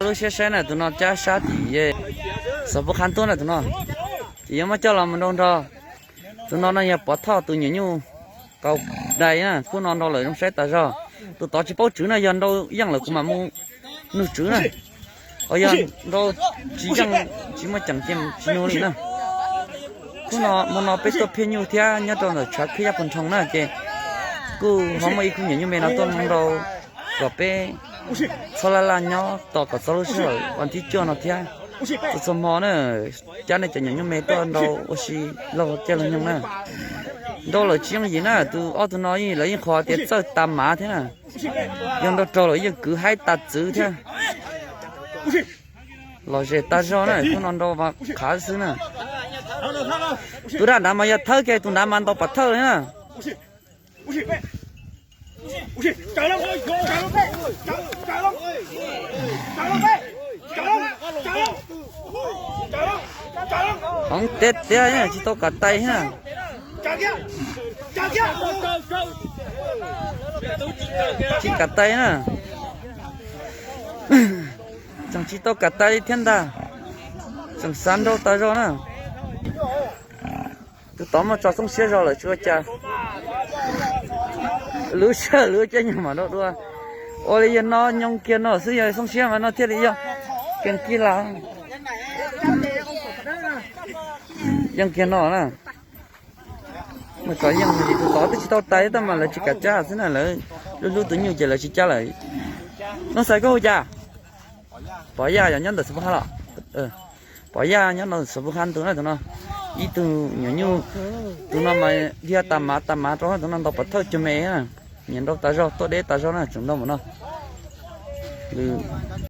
Lub siab saib na, tus no cab sab tim xov pub qhab ntuab na tus no. Ces yuav muab coj los mus nrau nrog. Tus no no yog Pov Thoj tus nyuam nyuj Kaus Dais na, khub no nrau lawm zoo saib tas zog. Tus tod tsis paub tswv na, yog nrau yeej lawm kuv mam mus nug tswv na. Ho yog nrau tsis yeej tsis muaj ceem ces tsis nug li na. Khub no hmo no peb tuaj phiaj nyuj thiab nyob rau ntawm tshav khwb Yaj Phoos Nrhoo na ces kuj ho muaj ib khub nyuam nyuj me no tuaj nrau kom peb txhob laj laj nyob tos kom txog lub sij hawm vas thib cuaj no thiab. Txhua txhua hmo na, cab nej cov nyuam nyuj me tuaj nrau ua si lauj kiag los nyoog na. Nrau lawm tsis yooj yim na, tus ob tug no lawv yeej qhuas tias txawj tas mav thiab na. Yog nrau raug lawm yeej kwv haib tas txwv thiab. Lom zem tas zog na, khub no nrau mas qhav xwb na. Tus daj nrad mas yog thawb kiag, tus nrad mas ntaus pov thawj li na. Hov tiag tiag tsis tau kav tais thiab. Tsis kav tais na. Tseem tsis tau kav tais li thiab ntag. Tseem xav nrau tas zog na. Tus tod muaj tso xoob siab zog lawm tsis ua cas. Lub sij hawm lub caij nyoog mam nrau dua. Ua li yog no nyoog kiag no xwb yog xoob siab mas no thiaj li yog keej kib lawm. Yeej kiag no na. Muaj tso yeej tus tod twb tsis tau tais tab mas lawv tsis kam cab xwb na, lawv hlub hlub tus nyuj ces lawv tsis cab lawm. Noo Xais koj hu cas? Pov Yaj yog nyob ntawm xov pub qhab los. Pov Yaj nyob ntawm xov pub qhab ntu na tus no. Ib tug nyuam nyuj, tus no mas dhia tas mav tas mav rau tus no ntaus pov thawj cuag me na. Nyiam nrau tas zog tuaj deb tas zog na tseem nrau npaum no. Lwm